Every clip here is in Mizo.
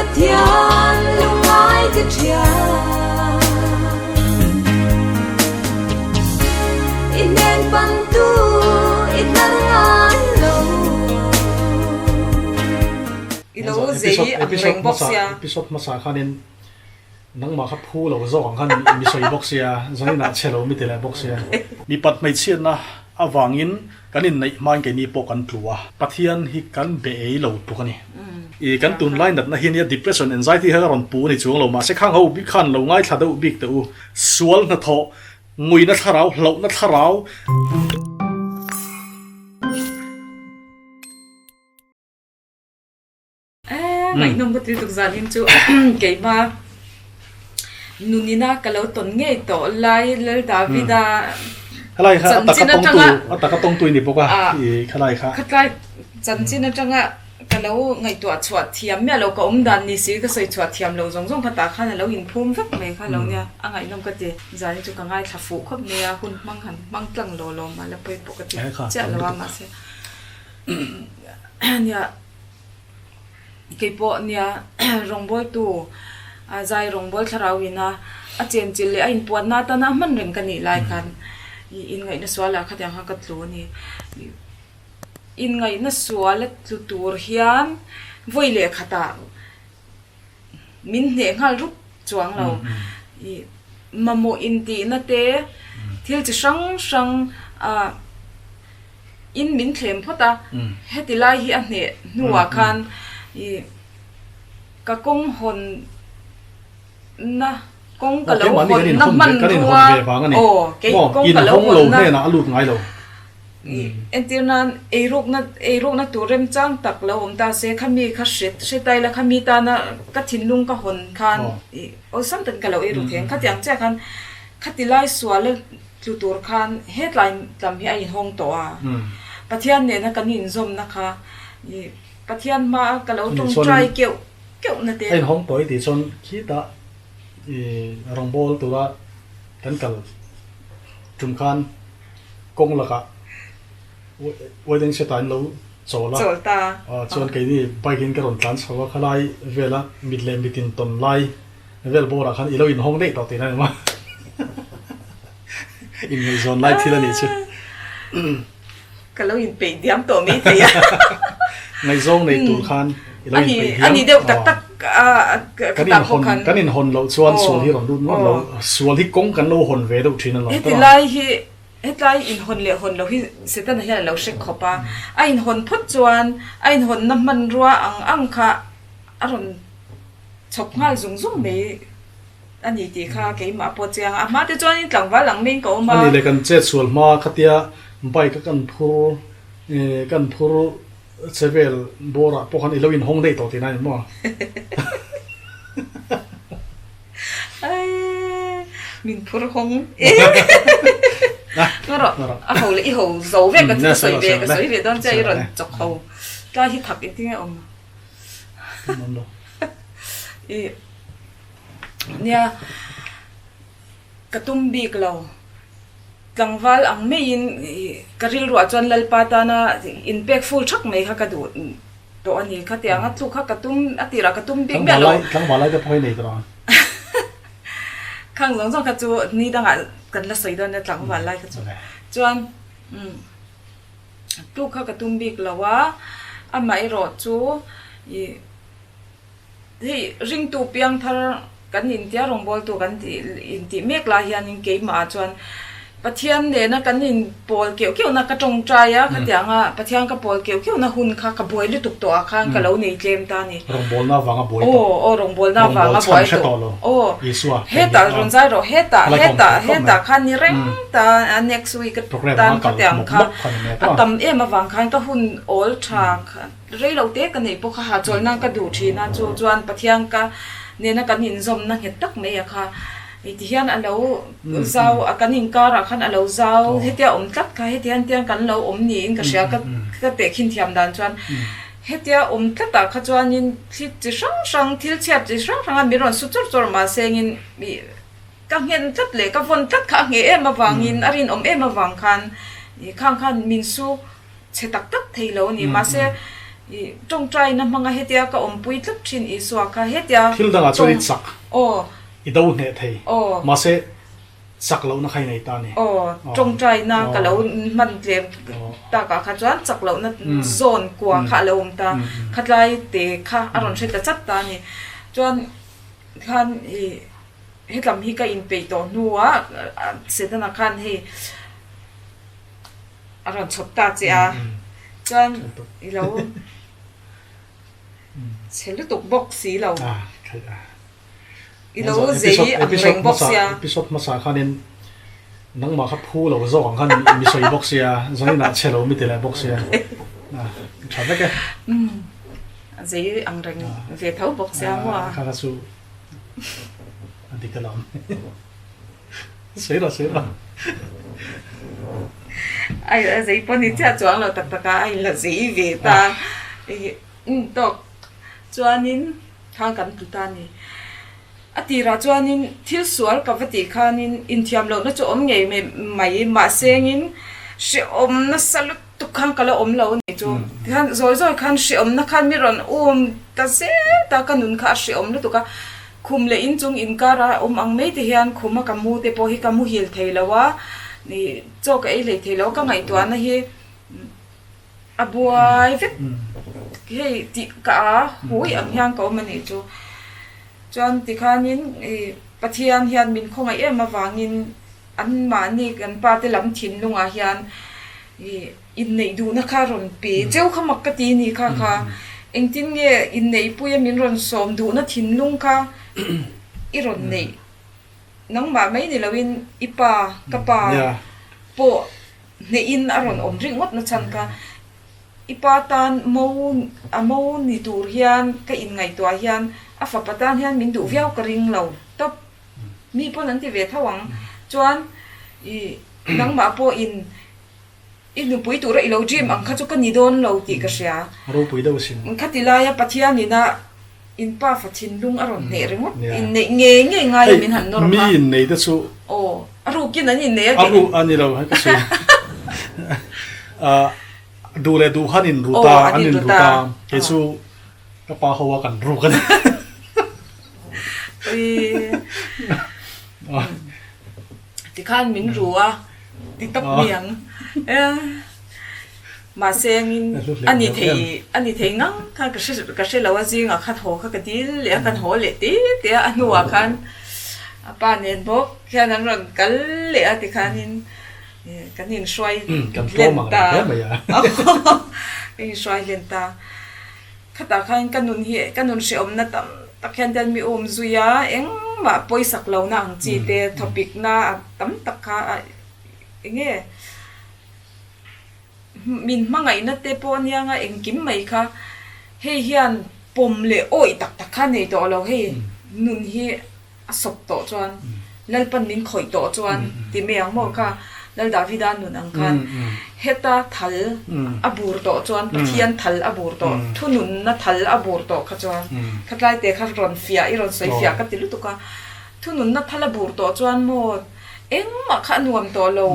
Pathian lungngai ti thian. I hnen pantu i hnar ngai lo. I lo zei ang reng bawk sia. Episode hmasa khanin nangmah kha phu lo zawk ang khan mi sawi bawk sia, zaninah chhe lo mi ti leh bawk sia. Mipat hmeichhiatna avangin Kan inneih hmain keini pawh kan tlu a. Pathian hi kan be ei lo tluk a ni. I kan tunlai natna hi nia depression, anxiety kha ka rawn pu a ni chuang lo. Mahse khang ho bik khan lo ngaithla deuh bik teh u. Sual hnathawh, nguina thlarau, hlauhna thlarau. Ngaihnawm ka ti tuk zan in chu keima nunina ka lo tawn ngei tawh lai Lal Davida Khalai kha a taka tawngtu a taka tawngtu i ni bawk a i khalai kha. Khatlai chanchin atanga ka lo ngaihtuah chhuah thiam miah lo ka awm dan ni si ka sawi chhuah thiam lo zawng zawng kha tah khan a lo inphum vek mai kha lo nia a ngaihnawm ka ti zan in chu ka ngaithla fuh khawp mai a hun hmang han hmang tlang law law mah la pawi pawh ka ti chiah lo a mahse nia. Keipawh nia rawngbawltu a zai rawngbâwl thlarau ina a chenchilh leh a inpuanna atana a hman reng ka nih lai khan ih inngaihna sualah khatiang khan ka tlu a ni. Inngaihna sual a tlu tur hian vawi leh khatah min hneh nghal rup chuang lo. Ih mamawh intihna te thil chi hrang hrang ah. In min thlem phawt a, heti lai hi a hneh hnuah khan ih ka kawng hawn na kawng ka lo hawn na hmanrua aw kei kawng ka lo hawn na ih entir nan eirukna eirukna tur remchang tak lo awm ta se khami kha hre hre ta ila khami tana ka thinlung ka hawn khan ih awlsam takin ka lo eiru thei ang khatiang chiah khan khati lai sual a. Tlu tur khan hetlai lam hi a inhawng tawh a, Pathian nena kan inzawmna kha i Pathian hmaa ka lo tawngtai keuh keuh na te. A inhawng tawh i tih chuan khitah i rawngbâwl tura kan kal tum khan kawng lakah wedding set ah an lo chawl a, Chawl ta. Chuan keini bike in ka rawn tlan chho a, khalai vela mit leh mit intawn lai Vel bawrah khan i lo inhawng daih tawh tihna a ni maw? Inngaihzawn lai thil a nih chu. Ka lo inpeih diam tawh mai thei a. Ngaihzawng nei tur khan i lo inpeih diam. A ni deuh tak tak ka tah pawh khan. Kan inhawn loh chuan sual hi rawn lut ngawt lo. Sual hi kawng kan lo hawn ve deuh thin a lo. Heti lai hi hetlai inhawn leh hawn loh hi Setana hian a lo hre khawp a. A inhawn phawt chuan a inhawnna hmanrua ang ang kha a rawn chhawp nghal zung zung mai a ni tih kha keimah pawh chiang a, a hma te chuanin tlangval ang maiin ka awm a. A ni le, kan chet sual hma khatia bike a kan phur kan phur che vel bawrah pawh khan i lo inhawng daih tawh tihna a ni maw? Min phur hawng e. Ngarawh, a ho leh i ho zo vek ka sawi ve ka sawi ve dawn che i rawn chawk ho tlai hi thak engtin nge awm? I nia ka tum bik lo tlangval ang maiin ka rilruah chuan Lalpa tana inpek full thak mai kha ka duh tawh a ni khatiang a tluk kha ka tum a tirah ka tum bik miah lo. Tlangval lai te pawh hi nei tawh ang. Khang zawng zawng kha chu ni dangah kan la sawi dawn nia tlangval lai kha chu chuan Tluk kha ka tum bik lo a, amaherawh chu ih hei ringtu piangthar kan intia rawngbawltu kan tih intih mek lai hianin keimah chuan Pathian nena kan inpawl keuh keuhna ka tawngtai a, khatianga Pathian ka pawl keuh keuhna hun kha ka buai lutuk tawh ah khan ka lo nei tlem ta a ni. Rawngbawlna avanga buai tawh. Aw aw rawngbawlna avanga buai tawh. Aw hetah rawn zai rawh hetah hetah hetah khan ni reng ta a next week a tan khatiang kha a tam em avang khan ka hun awl tha rei lo te ka neih pawh kha hahchawlh nan ka duh thin a chu chuan Pathian ka nena kan inzawmna nghet tak mai a kha hei ti hian a lo zau a kan inkarah khan a lo zau hetia awm tlat kha heti hian tiang kan lo awm niin ka hria ka ka tehkhin thiam dan chuan hetia awm tlatah kha chuanin thil chi hrang hrang thil chhiat chi hrang hrang a min rawn su chawr chawr mahsengin ih Ka nghen tlat leh ka vawn tlat kha a ngheh em avangin a rinawm em avang khan ih khang khan min su chhe tak tak thei lo a ni. Mahse I tawngtaina hmanga hetia ka awmpui tlat thin Isua kha hetia Thil dangah chuan i chak, Aw. i do hneh thei. Aw. Mahse, chak lohna kha i nei ta a ni. Aw, tawngtaina ka lo hman tlem takah kha chuan chak lohna zawn kua kha a lo awm ta. Khatlai te kha a rawn hre ta chat ta a ni. Chuan khan i hetlam hi ka inpeih tawh hnuah Setana khan hei a rawn chhawp ta che a, chuan i lo chhe lutuk bawk si lo, i lo zei ang reng bawk sia. Episode hmasa khanin nangmah kha phu lo zawk ang khan mi sawi bawk sia, zaninah chhe lo mi ti leh bawk sia, tha vek e. A zei ang reng ve tho bawk sia maw? Kha kha chu a dik alawm. Sawi rawh, sawi rawh. Ai a zei pawh ni chiah chuang lo tak tak a, a inla zei ve ta. Um tawk chuanin kha kan tlu ta a ni. A tirah chuanin thil sual ka va tih khanin inthiam lohna chu awm ngei mai mahsengin hrehawm nasa lutuk khan ka la awm lo a nih chu. Tikhan zawi zawi khan hrehawmna khan mi rawn um ta zel ta, ka nun kha a hrehawm lutuk a. Khum leh inchung inkar a awm ang mai te hian khuma ka mu te pawh hi ka muhil thei lo a, ih chaw ka ei hlei thei lo a, ka ngaihtuahna hi a buai vek hei tih ka a hui ang hian ka awm a nih chu. Chuan tikhanin ih Pathian hian min khawngaih em avangin anmahni kan pa te lam thinlungah hian ih Inneih duhna kha rawn pe cheu kha mak ka ti ni kha kha engtin nge inneihpuia min rawn sawm duhna thinlung kha i rawn neih nangmah mai ni loin i pa ka pa pawh hnehin a rawn awm ringawt na chhan kha i pa tan mo a mo ni tur hian ka inngaihtuah hian a fapa tan hian min duh viau ka ring lo tawp mi pawn an ti ve tho ang chuan i nangmah pawhin I nupui tura i lo dream ang kha chu ka ni dawn lo tih ka hria. Ropui deuh sin. Khati laia Pathianin a in pafa thinlung a rawn hneh ringawt. Inneih ngei ngei ngaia min han nawr kha. Mi innei te chu. Aw, a rukin an innei a A ruk a ni lo, hei ka sawi. Duh leh duh khan in ru ta, an in ru ta. Kei chu ka pa ho a kan ruk a ni. Tikhan min ru a. Ti tawp mai ang. Mahse angin a ni thei a ni thei ngang khan ka hre ka hre lo a zingah khan haw kha ka dil leh a kan haw leh te te a a hnuah khan a pa nen bawk hian an rawn kal leh a tikhanin kan inhruai hlen ta kan inhruai hlen ta. Khatah khan ka nun hi ka nun hrehawmna tam tak hian te mi um zui a, engmah pawisak lohna ang chi te thawpikna a tam tak kha a eng nge min hmangaihna te pawh ania nga engkim mai kha hei hian pawm leh awih tak tak kha nei tawh lo hei nun hi. A sawp tawh chuan Lalpan min khawih tawh chuan ti mai ang maw kha Lal Davida nun ang khan heta thal a bur tawh chuan Pathian thal a bur tawh thununna thal a bur tawh kha chuan khatlai te kha rawn fiah i rawn sawi fiah ka ti lutuk a thununna thal a bur tawh chuan maw engmah kha a nuam tawh lo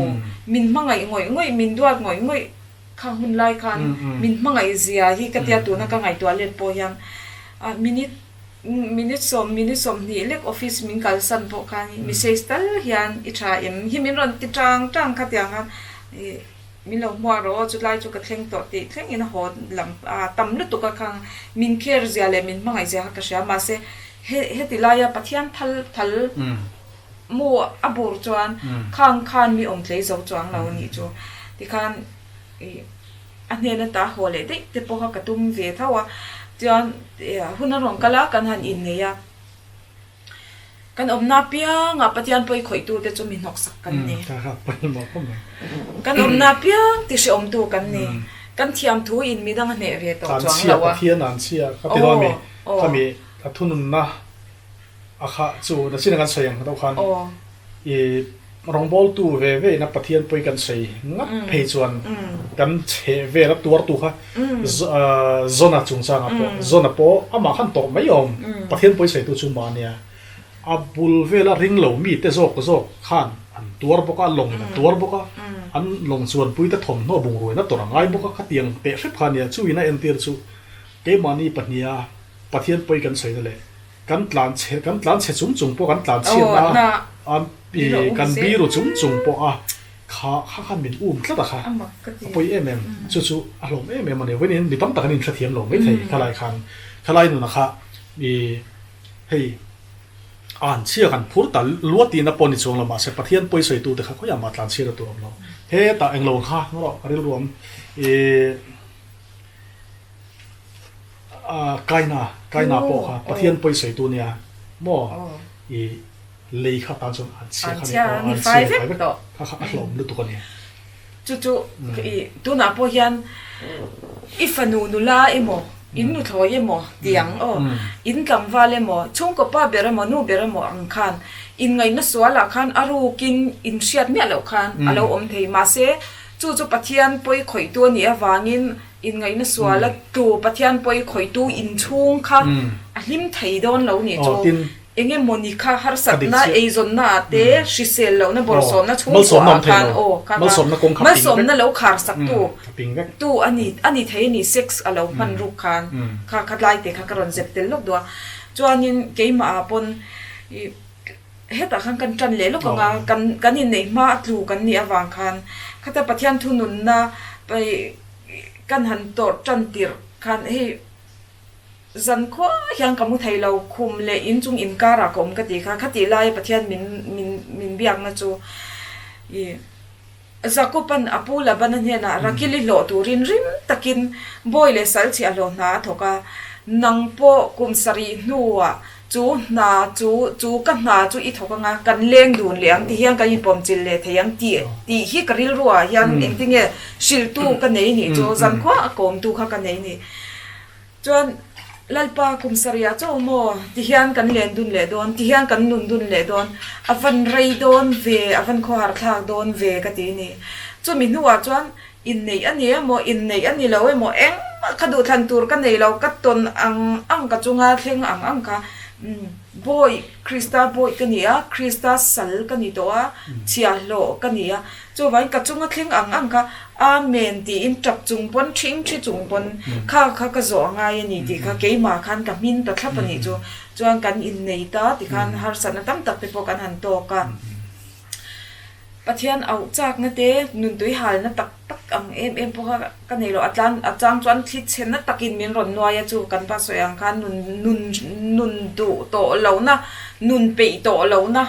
min hmangaih ngawih ngawih min duat ngawih ngawih kha hun lai khan min hmangaih zia hi ka tia tuna ka ngaihtuah let pawh hian minute Minute sawm, minute 20 lek office min kalsan pawh khan message tal hian i tha em hi min rawn ti tang tang kha tiang khan ih min lo hmuah rawh aw chulai chu ka thleng tawh tih thleng in a haw lam a tam lutuk a khang min care zia leh min hmangaih zia kha ka hria mahse he heti laia Pathian thal thal mu a bur chuan khang khan mi awm tlei zo chuang lo a nih chu tikhan ih. A hnen ata haw leh daih te pawh kha ka tum ve tho a, chuan hun a rawn kal a, kan han innei a, kan awmna apiangah Pathian pawi khawihtu te chu mi hnawksak kan ni. Kan awmna apiang ti hrehawmtu kan ni. Kan thiam thu in midang a hneh ve tawh chuang lo a. Pathian an chhia ka ti dawn a mi, khami a thununna A kha chu nachin a kan sawi ang deuh khan i rawngbawltu ve ve ina Pathian pawi kan sawi ngat phei chuan kan chheh vel a tuartu kha Zona chungchangah pawh Zona pawh amah khan tawrh mai awm Pathian pawi sawitu chu mahnia a bul vela ring lo mite zawk zawk khan an tuar bawk a lawngin a tuar bawk a an lawng chuanpuite thawmhnaw bungruaina tawrh a ngai bawk a khatiang teh hrep kha ania chu ina entir chu. Keimahni pahniha Pathian pawi kan sawina leh kan tlan chhe kan tlan chhe chung chung pawh kan tlan chhiatna a kan biru chung chung pawh a kha kha khan min um tlat a kha a pawi em em chu chu a hlawm em em a ni. Vawiin mi tam tak an inhrethiam lo maithei khalai khan khalai nuna kha ih hei An chhia kan phur ta luat tihna pawh ni chuang lo mahse Pathian pawi sawitute kha khawiah mah tlan chhiat a tur awm lo. Hetah englo kha rawh ka rilru awm ih ah Kaina Kaina pawh kha Pathian pawi sawitu nia maw ih lei kha tan chuan an chhia kha ni an chhia ni fai vek kha kha a hlawm lutuk a ni. Chu chu i tunah pawh hian i fanu nula emaw, in nuthlawi emaw ti ang aw, in tlangval emaw, chhungkaw pa ber emaw, nu ber emaw ang khan inngaihna sualah khan a rukin in hriat miah loh khan a lo awm thei. Mahse, chu chu Pathian pawi khawihtu a nih avangin inngaihna suala tlu Pathian pawi khawihtu inchhung kha a hlim thei dawn lo nih chu. Eng emaw ni kha harsatna, eizawnna ah te, hrisel lohna, bawrhsawmna chhungkua ah khan aw kha kha malsawmna lo khar sak tu tu a ni a ni thei a ni sex a lo hman ruk khan kha kha tlai te kha ka rawn zep tel lawk duh a. Chuanin keimah ah pawn ih hetah khan kan tan leh lawk ang a, kan kan inneih hma a tlu kan nih avang khan khata Pathian thununna kan han tawrh tan tirh khan hei Zan khua hian ka mu thei lo, khum leh inchung inkarah ka awm ka ti kha, khatih laia Pathian min min min biakna chu i Jakoban a pu Labana hnenah Rakili hlawh turin rim takin bawi leh sal chhiah hlawh hna a thawk a, nang pawh kum sarih hnuah chu hna chu chu ka hna chu i thawk anga kan leng dun leh ang ti hian kan inpawmchilh leh thei ang tih tih hi ka rilruah hian engtinge hrilhtu ka nei nih chu zan khua a kawmtu kha ka nei nih. Chuan, Lalpa kum sarihah chaw maw? Ti hian kan len dun leh dawn, ti hian kan nun dun leh dawn, a van rei dawn ve, a van khawhar thlak dawn ve ka ti ni. Chumi hnuah chuan inneih a ni emaw, inneih a ni lo emaw, engmah kha duhthlan tur ka nei lo, ka tawn ang ang ka chunga thleng ang ang kha Bawi, Krista bawi ka ni a, Krista sal ka ni tawh a, chhiahhlawh ka ni a, Chuvangin ka chunga thleng ang ang kha Amen tiin tap chung pawn thing thi chung pawn kha kha ka zawh a ngai a ni tih kha keimah khan ka hmin ta thlap a nih chu. Chuan kan innei ta tikhan harsatna tam tak te pawh kan han tawk a. Pathian auh chakna te nuntui halna tak tak ang em em pawh kha ka nei lo. A tlan a chang chuan thli chhenna takin min rawn nuai a chu kan pa sawi ang khan nun nun nun duh tawh lohna nun peih tawh lohna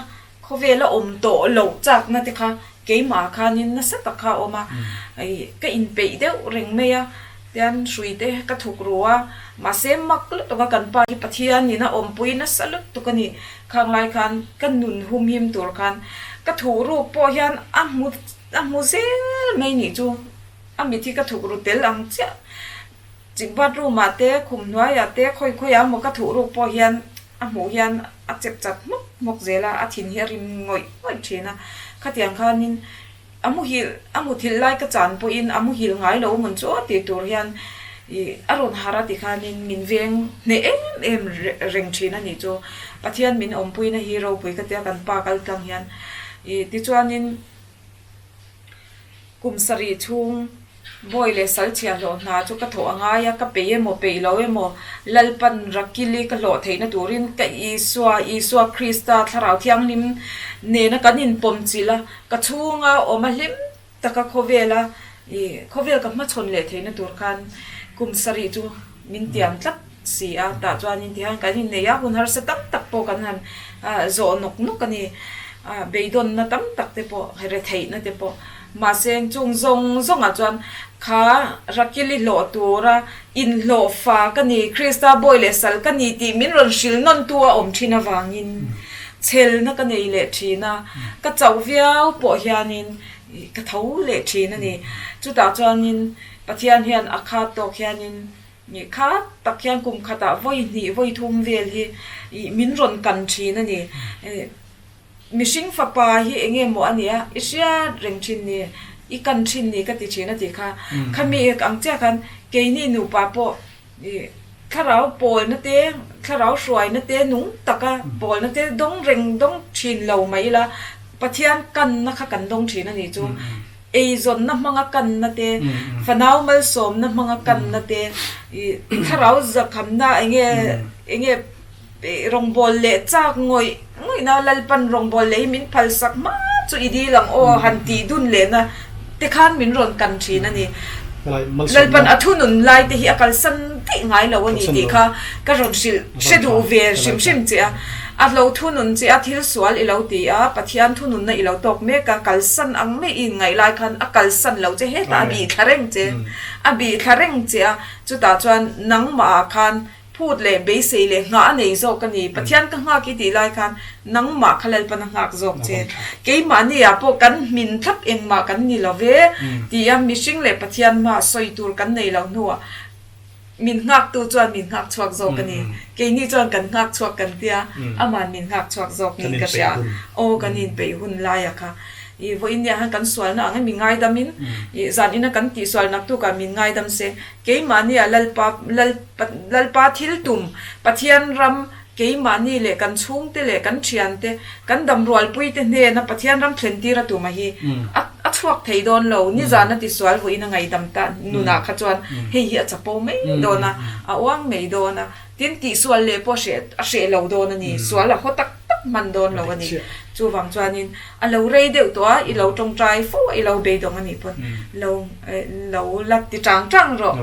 Khawvel a awm tawh loh chakna te kha keimah khanin nasa tak kha a awm a, ka inpeih deuh reng mai a, tian hrui te ka thuk ru a, mahse mak lutuk a kan pa hi Pathianin a awmpui nasa lutuk a ni, khang lai khan ka nun humhim tur khan ka thuh ruk pawh hian a hmu a hmu zel mai nih chu, a mit hi ka thuk ru tel ang chiah. Chik bathroom ah te, khum hnuaiah te, khawi khawiah emaw ka thuh ruk pawh hian a hmuh hian a chep chat hmawk hmawk zel a, a thin hi a rim ngawih ngawih thin a. Khatiang khanin a muhil a muthilh lai ka chan pawhin a muhil ngai lo hmun chu tih tur hian ih a rawn harh a ti khanin min veng hneh em em reng thin a nih chu. Pathian min awmpuina hi ropui ka tia kan pa kal tlang hian ih tichuanin Kum sarih chhung bawi leh sal chhiahhlawh hna chu ka thawh a ngai a, ka peih emaw peih lo emaw Lalpan Rakili ka hlawh theihna turin ka Isua, Isua Krista Thlarau Thianghlim nena kan inpawm chilh a, ka chhunga awm a hlim taka khawvela ih khawvel ka hmachhawn leh theihna tur khan kum sarih chu min tiam tlat si a, tah chuanin tihian kan inneih a, hun harsa tam tak pawh kan han zawh nawk nawk a ni, beidawnna tam tak te pawh, retheihna te pawh, mahse chung zawng zawngah chuan kha Rakili hlawh tura inhlawh fa ka ni, Krista bawi leh sal ka ni tih min rawn hrilh nawntu a awm thin avangin chhelna ka nei leh thin a, ka chauh viau pawh hianin ka tho leh thin a ni, chutah chuanin Pathian hian a khat tawk hianin Nih kha tak hian kum khatah vawi hnih vawi thum vel hi ih min rawn kan thin a ni. Mihring fapa hi eng nge maw a nia i hriat reng thin ni, i kan thin ni ka ti thin a tih kha. Khami ang chiah khan keini nupa pawh ih thlarau pawlna te, thlarau hruaina te nung taka pawlna te dawng reng dawng thin lo mai ila Pathian kanna kha kan dawng thin a nih chu. Eizawnna hmanga kanna te, fanau malsawmna hmanga kanna te, ih thlarau zakhamna enge enge rawngbawl leh chak ngawih ngawihna Lalpan rawngbawl leh hi min phalsak hma chu i dil ang aw han tih dun lehna te khan min rawn kan thin a ni. Lalpan a thunun lai te hi a kalsan daih ngai lo a ni tih kha ka rawn hrilh hre duh ve hrim hrim che a. A lo thunun che a, thil sual i lo ti a, Pathian thununna i lo tawk mek a, kalsan ang mai i inngaih lai khan a kalsan lo che, hetah a bih thla reng che, a bih thla reng che a, chutah chuan nangmahah khan phut leh beisei leh nghah a nei zawk a ni, Pathian ka nghak i tih lai khan nangmah kha Lalpan a nghak zawk che, keimahniah pawh kan hmin thlap engmah kan ni lo ve ti a, mihring leh Pathian hmaah sawi tur kan nei lo hnuah Min nghaktu chuan min nghak chhuak zawk a ni. Keini chuan kan nghak chhuak kan tia, ama'n min nghak chhuak zawk niin ka hria. Aw, kan inpeih hun laia kha. I vawiin nia khan kan sualna ang e, mi ngaidamin, i zan ina kan tihsual naktukah min ngaidam se. Keimahnia Lalpa, Lalpa, Lalpa thil tum, Pathian ram, keimahni leh kan chhungte leh kan thiante, kan damrualpuite hnena Pathian ram thlen tir a tum a hi a a chhuak thei dawn lo. Nizan a tisual vawiin a ngaihdam ta nunah kha chuan hei hi a chapo mai dawn a, a uang mai dawn a, tin tihsual leh pawh hreh a hreh lo dawn a ni, sual a haw tak tak hman dawn lo a ni. Chuvang chuanin a lo rei deuh tawh a, i lo tawngtai fo a, i lo beidawng a nih pawn lo lo la ti chang chang rawh.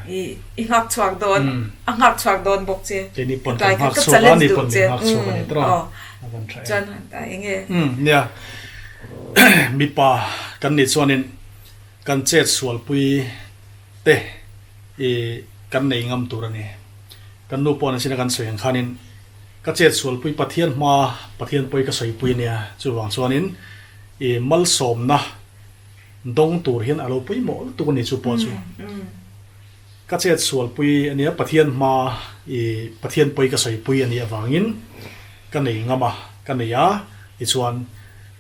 I nghak chhuak dawn, a nghak chhuak dawn bawk che. Keini pawn Tlai kan kha nghak ka chhuak a, challenge ni duh pawn min che. nghak chhuak a ni tawh a. Aw. A van tha em. Chuan ta eng nge? Umm nia, mipa kan nih chuanin kan chet sualpui te i kan nei ngam tur a ni. Kan nu pawh an sina kan sawi ang khanin ka chet sualpui Pathian hma Pathian pawi ka sawipui a nia, chuvang chuanin i malsawmna dawng tur hian a lo pawimawh lutuk a ni chu pawh chu. Ka chet sualpui a nia, Pathian hma i Pathian pawi ka sawipui a nih avangin ka nei ngam a, ka nei a, tichuan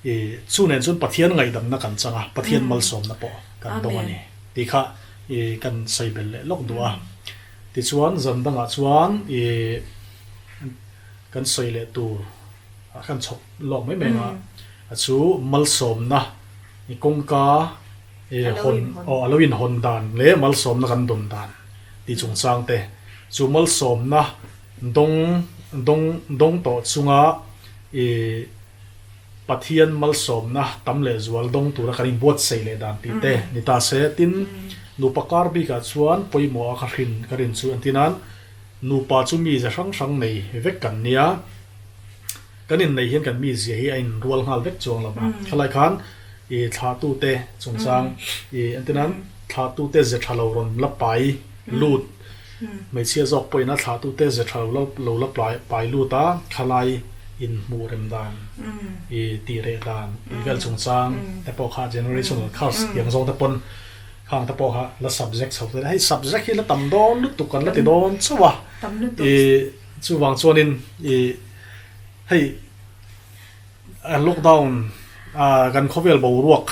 i chu nen chuan Pathian ngaihdamna kan chang a, Pathian malsawmna pawh kan dawng a ni tih kha i kan sawi belh leh lawk duh a. Tichuan zan dangah chuan i kan sawi leh tur a kan chhawp lawk mai mai ang a, a chu malsawmna i kawngka hawn aw a lo inhawn dan leh malsawmna kan dawn dan tih chungchang te chu malsawmna dawng dawng dawng tawh chunga ih Pathian malsawmna tam leh zual dawng tura kan inbuatsaih leh dan tih te ni ta se. Tin, nupa kar bikah chuan pawimawh a ka hrin ka rin chu entir nan nupa chu mi ze hrang hrang nei vek kan nia. Kan inneih hian kan mizia hi a inrual nghal vek chuang lo va. Khalai khan i thlahtute chungchang i entir nan thlahtute ze tha lo rawn la pai lut hmeichhia zawk pawhin a thlahtute ze tha lo lo la pai lut a, khalai inhmuh rem dan i tih reh dan tih vel chungchang te pawh kha generational curse tih ang zawng te pawn khang te pawh kha la subject chho te hei subject hi la tam dawn lutuk kan la ti dawn chauh a i chuvang chuanin i Hei lockdown kan khawvel boruak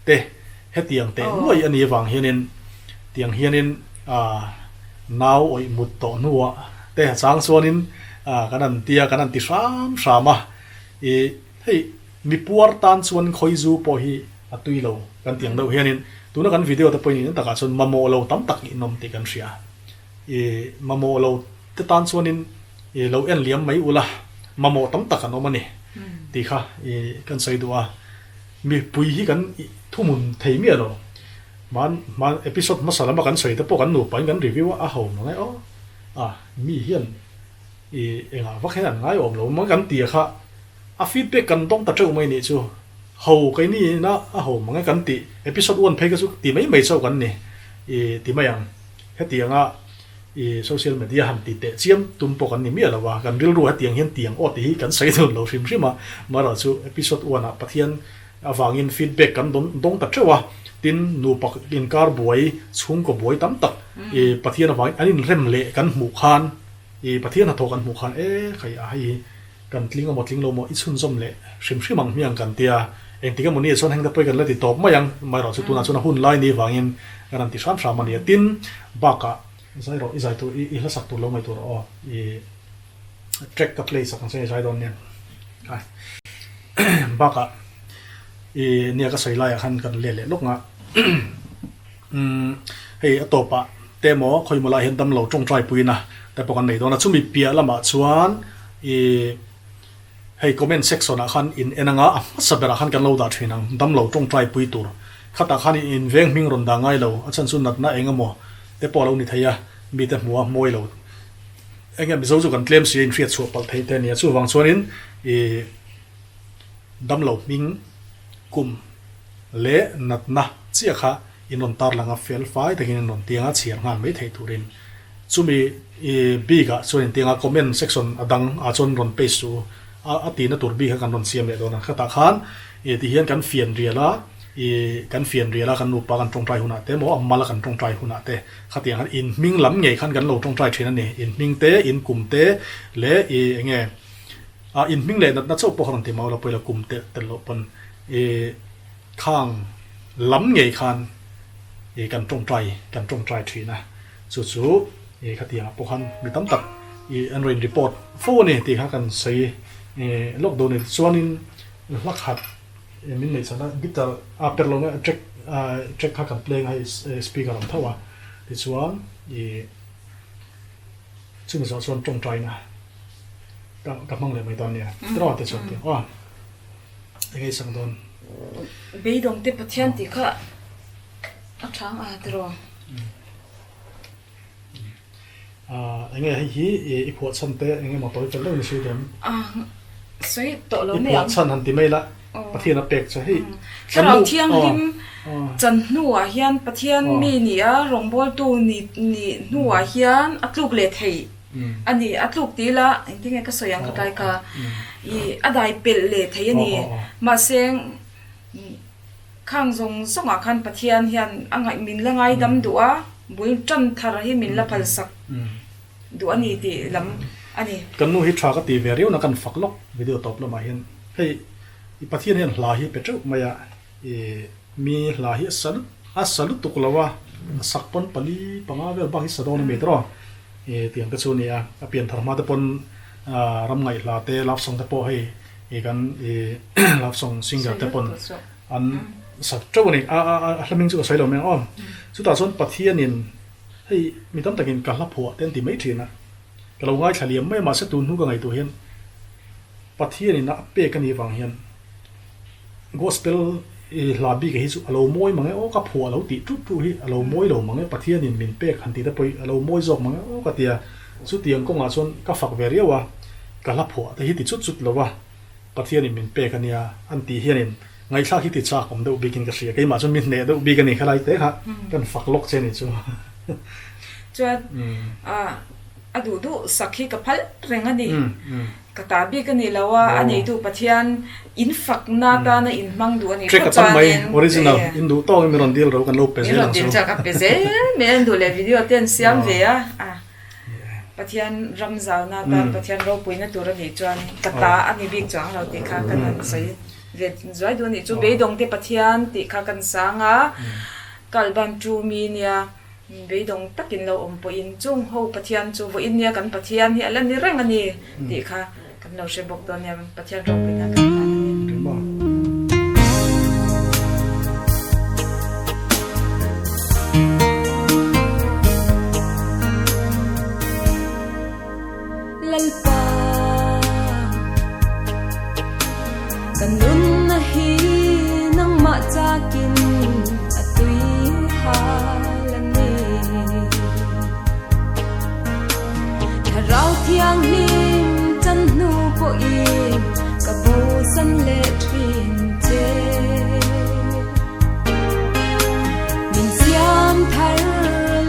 te hetiang teh nuai a nih avang hianin tiang hianin nau awih mut tawh hnuah te a chang chuanin kan han tia kan han ti hram hram a, ih hei mipuar tan chuan khawizu pawh hi a tui lo kan ti ang deuh hianin tuna kan video te pawhin in takah chuan mamawh lo tam tak inawm tih kan hria, ih mamawh lo te tan chuanin i lo en liam mai ula, mamawh tam tak an awm a ni tih kha i kan sawi duh a, mipui hi kan thuhmun thei miah lo. Hman hman episode hmasa lama kan sawi te pawh kan nupa in kan review a, a ho mang e aw, a mi hian i engah vak hian an ngai awm lo mang kan ti a kha, a feedback kan dawng ta teuh mai nih chu, ho keini ina a ho mang e kan tih episode one phei kha chu ti mai mai chauh kan ni i ti mai ang hetianga. I social media han ti teh chiam tum pawh kan ni miah lo a, kan rilru hetiang hian tiang aw tih hi kan sawi dun lo hrim hrim a, marawh chu episode one ah Pathian avangin feedback kan dawn dawng ta teuh a, tin nupa inkar buai chhungkaw buai tam tak i Pathian avangin an inrem leh kan hmuh khan i Pathian hnathawh kan hmuh khan e khai a hei hi kan tling amaw tling lo maw i chhunzawm leh hrim hrim ang hmiang kan tia, engtik emaw ni ah chuan heng te pawh hi kan la ti tawp mai ang, amaherawh chu tunah chuan a hun lai ni vangin kan han ti hram hram a nia, tin bakah zai rawh i zai tur i hla sak tur lo ngaih tur aw i track ka play sak ang che i zai dawn nia bakah. I nia ka sawi laiah khan kan let leh lawk nga. Umm hei a tawpah te maw khawimaw lai hian damlo tawngtai puina te pawh kan nei dawn a, chumi piah lamah chuan i hei comment section ah khan in en anga a hmasa berah khan kan lo dah thin ang damlo tawngtai pui tur khatah khan in inveng hming rawn dah ngai lo a chhan chu natna eng emaw te pawh a lo ni thei a mite hmuh a mawi lo eng nge mizo chu kan tlem si a inhriat chhuah palh theih te a ni a chuvang chuanin i damlo hming kum leh natna chiah kha in rawn tarlang a, fel fai takin in rawn tiang a, chhiar nghal mai theih turin chumi i bik ah chuan in tiang a, comment section a dang ah chuan rawn paste suh u, a a tihna tur bik kha kan rawn siam leh dawn a, khatah khan i ti hian kan fian rial a, i kan fian rial a kan nupa kan tawngtai hunah te emaw a mal a kan tawngtai hunah te khatiang khan in hming lam ngei khan kan lo tawngtai thin a ni, in hming te, in kum te leh i eng nge a in hming leh natna chauh pawh kha rawn ti mau la pawila kum telh telh loh pawn i Khang lam ngei khan i kan tawngtai kan tawngtai thin a, chu chu i khatiangah pawh khan mi tam tak i an rawn report fo a ni tih kha kan sawi i lawk dawn a ni. Chuanin hla khat min neih chhan a guitar a per lo nge track track kha kan play ang a hei speaker ang tho a, tichuan i chumi zawh chuan tawngtaina ka ka hmang leh mai dawn nia tiraw tichuan tih aw. Eng ei sak dawn? Beidawng te Pathian tih kha a thang a tiraw? Eng nge hei hi i phuah chhan te eng emaw tawi fel deuh ni sawi dawn? Sawi tawh lo mai ang. I phuah chhan han ti mai la Pathian a pek che hei. Thlarau Thianghlim chan hnuah hian Pathian mi ni a rawngbawltu ni hnuah hian a tluk leh theih. A ni, a tluk ti ila engtin nge ka sawi ang khatlai kha i a dai pelh leh thei a ni. Mahse khang zawng zawngah khan Pathian hian a ngaih min la ngaidam duh a, bul tan thar hi min la phalsak duh a ni tih lam a ni. Kan nu hi tha ka ti ve riau na kan fak lawk video tawp lamah hian hei i Pathian hian hla hi pe teuh mai a i mi hla hi a sa a sa lutuk lo a, a sak pawn pali panga vel bak hi sa dawn a mi tawh. E tiang te chu a ni a, a pian thar hma te pawn ram ngaihhla te love song te pawh hei e kan e love song singer te pawn an sak teuh a ni, a a hla hming chu ka sawi lo mai ang aw. Chutah chuan Pathianin hei mi tam takin ka hla phuah te an ti mai thin a, ka lo ngaithla liam mai a mahse tun hnu ka ngaihtuah hian Pathianin a pek a nih vang hian Gospel i hla bik hi chu a lo mawi mang e aw ka phuah lo tih tut tut hi a lo mawi lo mang e Pathianin min pek han tih te pawh hi a lo mawi zawk mang e aw ka ti a, chutiang kawngah chuan ka fak ve riau a, ka hla phuah te hi ti chut chut lo a, Pathianin min pek a nia an tih hianin ngaihthlak hi ti chak awm deuh bikin ka hria, keimah chuan mi hneh deuh bik a ni khalai te kha kan fak lawk che a ni chu. Chuan a duh duh sak hi ka phal reng a ni. Ka ta bik a ni lo a, a neitu Pathian in fakna tana in hmang duh a nih phawt chuan in Original in duh tawk in min rawn deal ro kan lo pe zel ang chu. Min rawn deal chuan ka pe zel mai an duh leh video te an siam ve a, Pathian ram zauna tan Pathian ropuina tur a nih chuan ka ta a ni bik chuang lo tih kha kan han sawi ve zuai duh a nih chu. Beidawng te Pathian tih kha kan sang a, kalban tu mi nia. Beidawng takin lo awm pawhin chung ho Pathian chu vawiin nia kan Pathian hi a la ni reng a ni tih kha kan lo hre bawk dawn nia Pathian ropuina kan tan a ni. Lalpa kan nunna hi nangmah chakin a tui hal a ni. Thlarau Thianghlim chan hnu pawhin ka bosan leh thin che. Min siam thar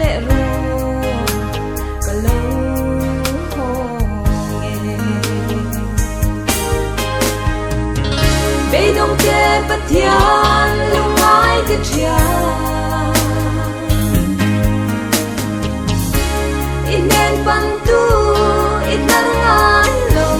leh rawh ka lo hawng e. Beidawng te Pathian lungngai ti thian. I hnen pantu i hnar ngai lo.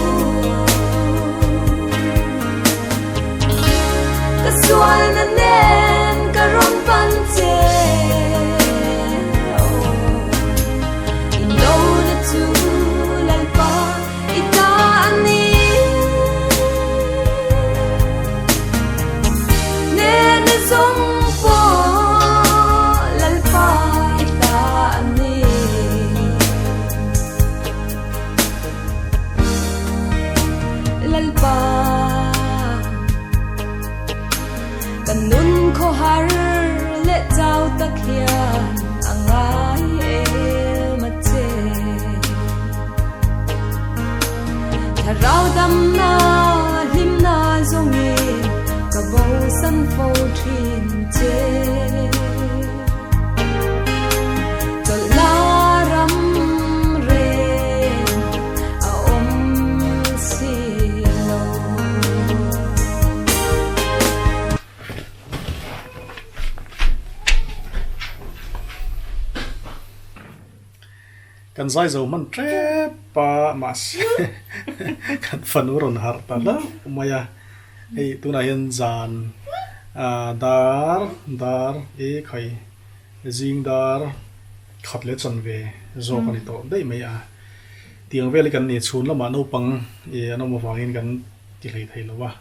Kan zai zo hman tep a, mahse kan fanu rawn harh ta hlauh mai a. Hei tunah hian zan dar dar i khai zing dar khat leh chanve zawk a ni tawh daih mai a. Tiang vel hi kan ni chhun lamah naupang i an awm avangin kan ti hlei thei lo a,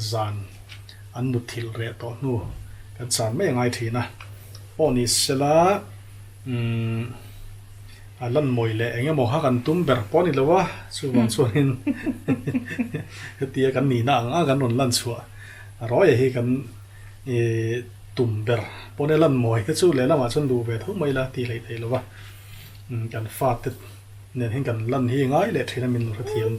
zan an mutthilh reh tawh hnu kan chan mai a ngai thin a. Pawh ni sela umm a lan mawi leh eng emaw kha kan tum ber pawh a ni lo a, chuvang chuanin hetia kan nihna ang ang kan rawn lan chhuah rawih hi kan i tum ber pawh nia lan mawi te chu lehlamah chuan duh ve tho mai la tih hleih theih lo va. Kan fate nen hian kan lan hi ngai leh thin a min lo hrethiam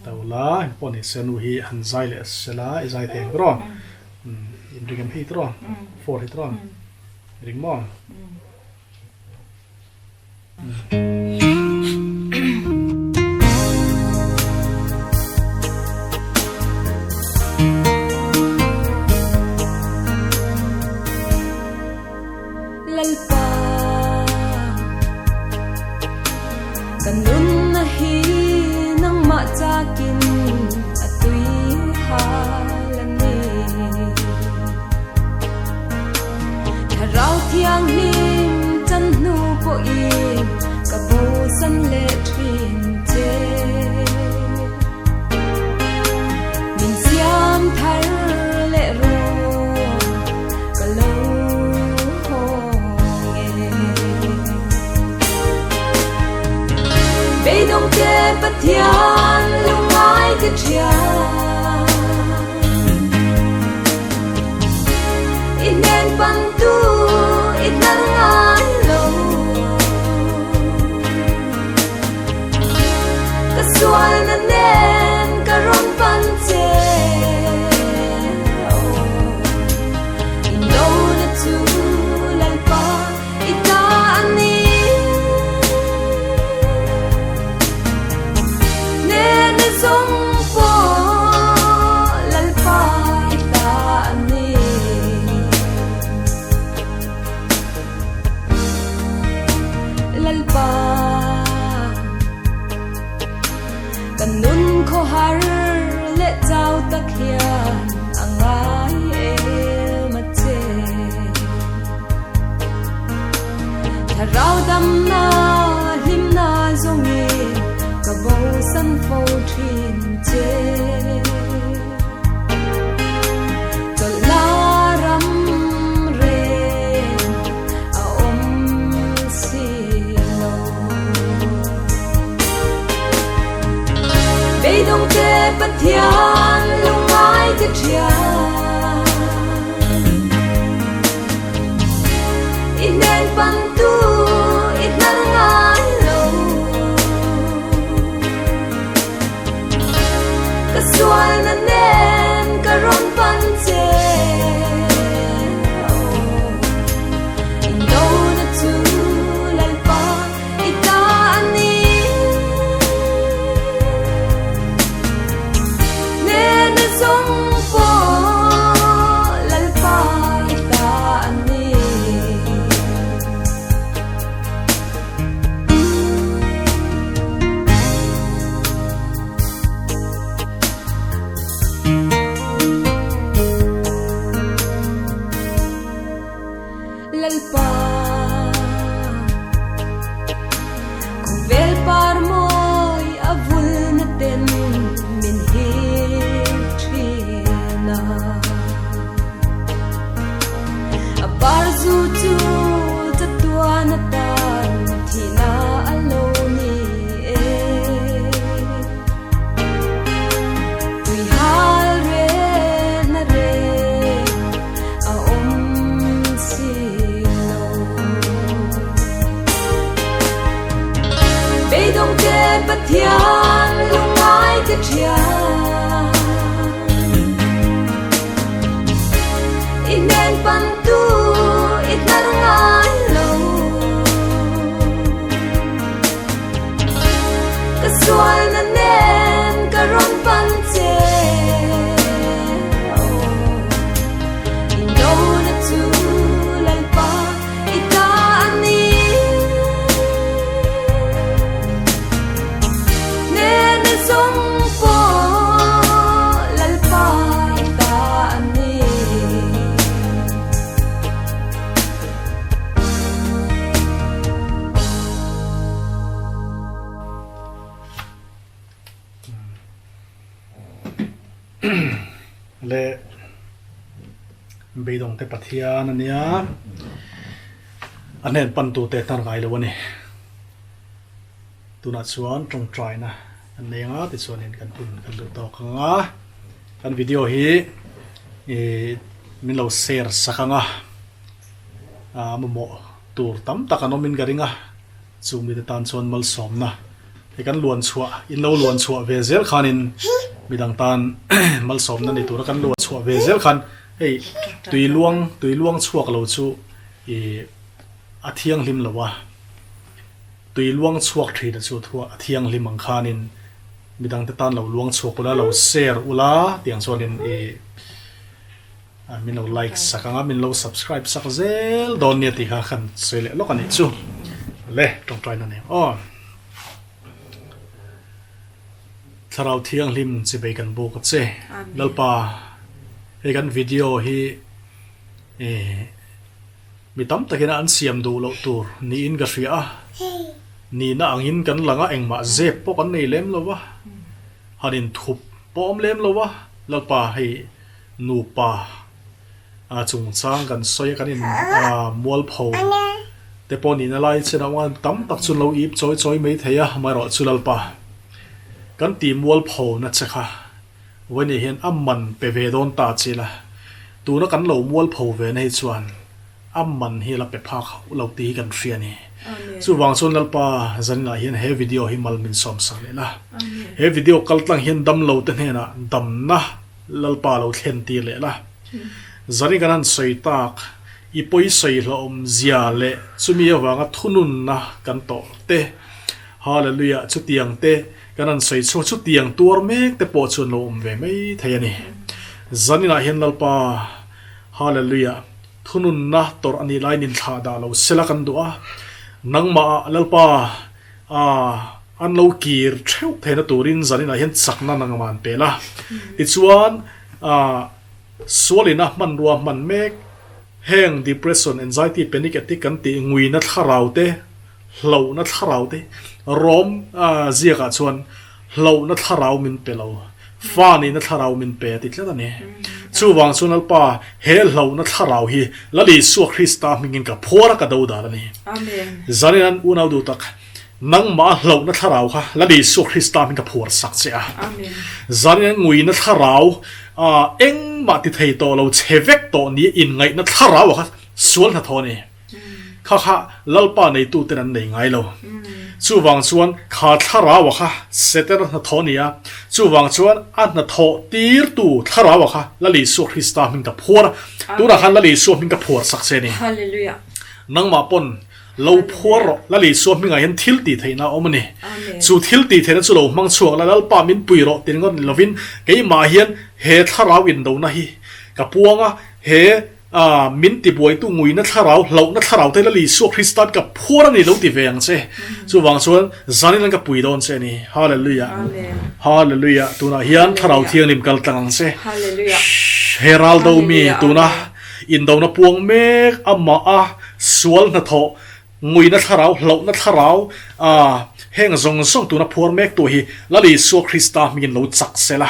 to la pawh ni se nu hi han zai leh sela i zai thei ang tawh in ring em hei tawh for hi tawh ring maw. Lalpa ka nunna hi nangmah chakin a tui hal a ni. Thlarau Thianghlim chan hnu pawhin ka bosan leh thin che. Min siam thar leh rawh ka lo hawng e. Beidawng te Pathian lungngai te thian I hnen pantu i hnar ngai lo. Ka sualna nen ka rawn pan che I nona chu Lalpa i ta a ni Nena zawng pawh Lalpa i ta a ni. Lalpa kan nun khawhar leh chau tak hian a ngai em a che. Thlarau damna hlimna zawngin ka bosan fo thin che. Chawlhna ram reng a awm si lo. Beidawng te Pathian lungngai te thian I hnen pantu i hnar ngai lo. Ka sualna nen ka rawn pan che Indona chu Lalpa i ta a ni Nena zawng pawh Lalpa i ta a ni. Lalpa khawvel par mawi a vulna ten min hip thin a, a par zu chu chatuan atan thihna a lo ni e. Tui hal rehna reh a awm si lo. Beidawng te Pathian lungngai te thian I hnen pantu i hnar ngai lo. Ka sualna nen ka rawn pan che Indona chu Lalpa i ta a ni. Le beidawng te Pathian a nia, a hnen pan tu te hnar ngai lo a ni. Tunah chuan tawngtaina kan nei anga tichuanin kan hun kan duh tawk ang a, kan video hi ih min lo share sak ang a, ah mamawh tur tam tak an awmin ka ring a. Chu mite tan chuan malsawmna he kan luan chhuah, in lo luan chhuah ve zel khanin midang tan malsawmna ni tura kan luan chhuah ve zel khan hei tui luang tui luang chhuak lo chu ih a thianghlim lo a, tui luang chhuak thin a chu thua a thianghlim ang khanin midangte tan lo luang chhuak ula lo share ula tiang chuanin ih. Min lo like sak ang a, min lo subscribe sak zel dawn nia tih kha khan sawi leh lawk a nih chu. Le, tawngtai na nen aw. Thlarau Thianghlim chibei kan buk a che. Lalpa, hei kan video hi mi tam takin an siam duh loh tur niin ka hria a. Nihna angin kan lang a, engmah zep pawh kan nei lem lo va, han inthup pawh awm lem lo va. Lalpa, hei Nupa a chungchang kan sawi a, kan in mualpho te pawh nihna lai chin a awm a, tam tak chu an lo ip chawi chawi mai thei a, amaherawh chu Lalpa kan tih mualpho na che kha vawiin hian a man pe ve dawn ta che ila, tuna kan lo mualpho ve na hi chuan a man hi a la pe phak hauh lo tih hi kan hria a ni. Chuvang chuan Lalpa zaninah hian he video hi mal min sawm sak leh la, he video kal tlang hian damlo te hnenah damna Lalpa lo thlen tir leh la. Zanin kan han sawi tak, i pawi sawi hlauhawm zia leh chumi avanga thununna kan tawh te, Hallelujah, chutiang te kan han sawi chhuak, chutiang tuar mek te pawh chu an lo awm ve mai thei a ni. Zaninah hian Lalpa, Hallelujah, thununna tawrh a nih laiin inthlah dah lo sela kan duh a, nangmah ah Lalpa, A, an lo kir theuh theihna turin zaninah hian chakna nangmah an pel a. Tichuan, a, sualina hmanrua hman mek, heng depression, anxiety, panic attack kan tih nguina thlarau te, hlauhna thlarau te, Rom, a, ziakah chuan hlauhna thlarau min pe lo, fa nihna thlarau min pe a ti tlat a ni. Chuvang chuan Lalpa, he hlauhna thlarau hi Lal Isua Krista hmingin ka phuar a ka do dan a ni. Zanin an unau duh tak, nangmah hlauhna thlarau kha Lal Isua Krista hming ka phuar sak che a. Zanin an nguina thlarau, engmah ti thei tawh lo, chhe vek tawh ni inngaihna thlarau ah kha sual hnathawh a ni. Kha kha Lalpa neituten an nei ngai lo. Chuvang chuan kha thlarau a kha Setana hnathawh a ni a, chuvang chuan a hnathawh tirtu thlarau a kha Lal Isua Krista hming ka phuar a, tunah khan Lal Isua hming ka phuar sak che a ni. Nangmah pawn lo phuar rawh, Lal Isua hmingah hian thil tih theihna a awm a ni. Chu thil tih theihna chu lo hmang chhuak la, Lalpa min pui rawh ti ringawt ni lovin keimah hian he thlarau indona hi ka puang a, he A, min tibuaitu nguina thlarau, hlauhna thlarau te Lal Isua Kristan ka phuar a ni lo ti ve ang che. Chuvang chuan zanin an ka pui dawn che a ni. Hallelujah. Hallelujah. Tunah hian thlarau thianghlim kal tlang ang che. He ral do mi tuna indona puang mek amah a sual hnathawh nguina thlarau, hlauhna thlarau, a, heng zawng zawng tuna phuar mek tu hi Lal Isua Krista hmingin lo chak sela.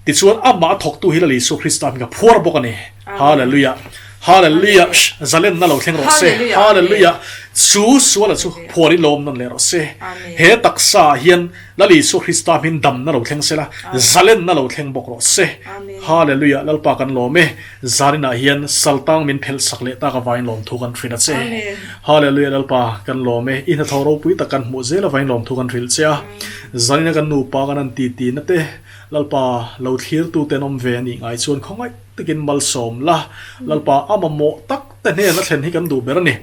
Tichuan, amah a thawktu hi Lal Isua Krista hming a phuar bawk a ni. Hallelujah! Hallelujah! Zalenna lo thleng rawh se. Hallelujah! Chu suala chu phuarin lo awm nawn leh rawh se. He taksa ah hian Lal Isua Krista hming damna lo thleng sela, zalenna lo thleng bawk rawh se. Hallelujah! Lalpa kan lawm e. Zaninah hian saltang min phelh sak leh tak avangin lawmthu kan hrilh a che. Hallelujah! Lalpa kan lawm e. I hnathawh ropui tak kan hmuh zel avangin lawmthu kan hrilh che a. Zanina kan nupa kan han titi na te. Lalpa, lo thlirtute an awm ve a nih ngai chuan khawngaih takin malsawm la. Lalpa, a mamawh tak te hnena thlen hi kan duh ber a ni.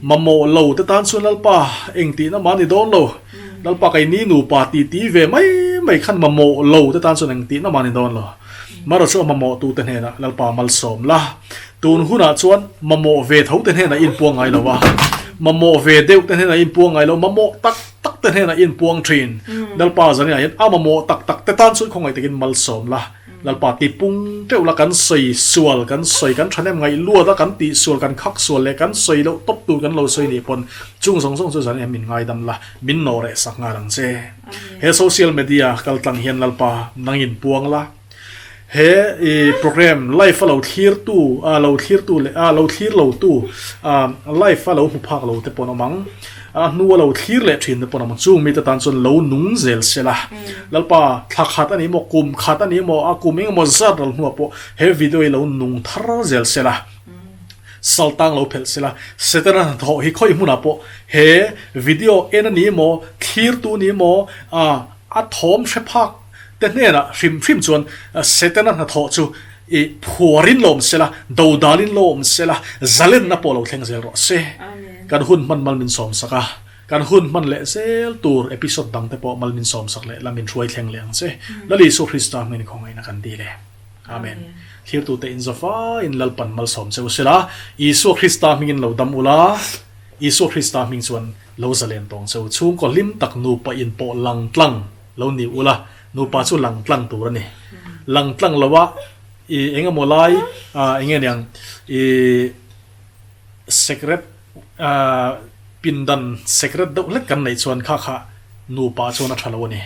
Mamawh lo te tan chuan Lalpa, engtihna mah a ni dawn lo. Lalpa, keini nupa titi ve mai mai khan mamawh lo te tan chuan engtihna mah a ni dawn lo. Marawh chu a mamawhtute hnenah Lalpa malsawm la. Tun hunah chuan mamawh ve tho te hnenah inpuang ngai lo a, mamawh ve deuh te hnenah inpuang ngai lo, mamawh tak tak te hnenah inpuang thin. Lalpa zaninah hian a mamawh tak tak te tan chuan khawngaih takin malsawm la. Lalpa tipung teuh la, kan sawi sual, kan sawi kan thahnem ngaih luat a, kan tih sual, kan khak sual leh kan sawi loh tawp tur kan lo sawi nih pawn chung zawng zawng chu zaninah hian min ngaidam la, min nawh reh sak nghal ang che. He social media kaltlang hian Lalpa nang inpuang la. He i program live a lo thlir tu a lo thlir tu leh a lo thlir lo tu a live a lo hmu phak lo te pawh an awm ang. A hnu a lo thlir leh thin te pawh an awm ang. Chung mite tan chuan lo nung zel se la. Lalpa thla khat a ni maw, kum khat a ni maw, a kum engemaw zat ral hnuah pawh he video hi lo nung thar zel se la. Saltang lo phelh se la. Setana hnathawh hi khawi hmunah pawh he video en a ni maw, thlir tu ni maw, a a thawm hre phak te hnenah hrim hrim chuan Setana hnathawh chu i phuarin lo awm se la, dodalin lo awm se la, zalenna pawh lo thleng zel rawh se. Kan hun hman mal min sawm sak a, kan hun hman leh zel tur episode dang te pawh mal min sawm sak leh la min hruai thleng leh ang che. Lal Isua Krista hming khawngaihna kan dil e. Amen. Thirtute in zawfaiin Lalpan malsawm che u sela, Isua Krista hmingin lo dam ula, Isua Krista hming chuan lo zalen tawng che u. Chhungkaw hlim tak nupa in pawh lang tlang lo ni ula, nupa chu lang tlang tur a ni. Lang tlang loa i eng emaw lai eng nge niang i secret pindan secret deuh hlek kan neih chuan kha kha nupa chuan a tha lo a ni.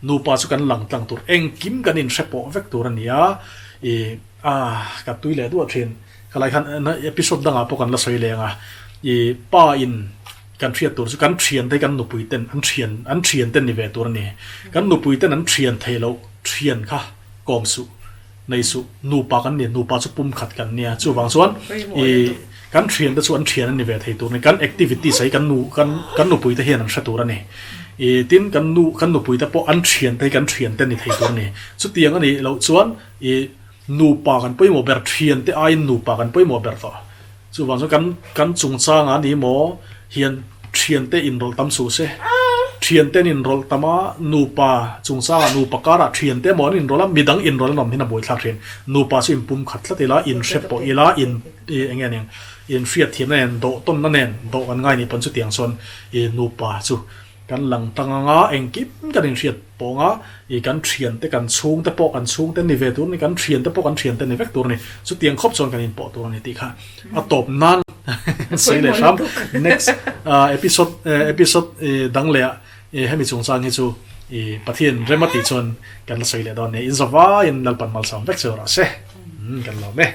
Nupa chu kan lang tlang tur engkim kan inhre pawh vek tur a ni a, i ka tui leh duah thin. Khalai khan episode dangah pawh kan la sawi leng a, i pa in kan hriat tur chu kan thian te kan nupui ten an thian an thian ten ni ve tur a ni. Kan nupui ten an thian thei loh thian kha kawm suh nei suh nupa kan ni nupa chu pum khat kan nia chuvang chuan i kan thian te chu an thian an ni ve thei tur a ni. Kan activities hi kan nu kan kan nupui te hian an hre tur a ni. I tin kan nu kan nupui te pawh an thian te hi kan thian te ni thei tur a ni. Chutiang a nih loh chuan i Nupa kan pawimawh ber, thiante aiin nupa kan pawimawh ber tawh. Chuvang chuan kan kan chungchangah ni maw hian thiante inrawlh tam suh se. Thiante an inrawlh tam a, nupa chungchangah nupa karah thiante emaw an inrawlh a, midang inrawlh an awm hian a buaithlak thin. Nupa chu inpum khat tlat ila, inhre pawh ila, in eng nge ning, inhriatthiamna nen, dawhtawnna nen dawh kan ngai ni pawn chutiang chuan i nupa chu Kan lang tang anga engkim kan inhriat pawng a, i kan thiante kan chhungte pawh kan chhungte ni ve tur a ni, kan thiante pawh kan thiante ni vek tur a ni. Chutiang khawp chuan kan inpawh tur a ni tih kha a tawp nan sawi leh hram. Next episode episode dang leh ah hemi chungchang hi chu i Pathian rem a tih chuan kan la sawi leh dawn nia. In zavaiin Lalpan malsawm vek chu rawh se. Kan lawm e.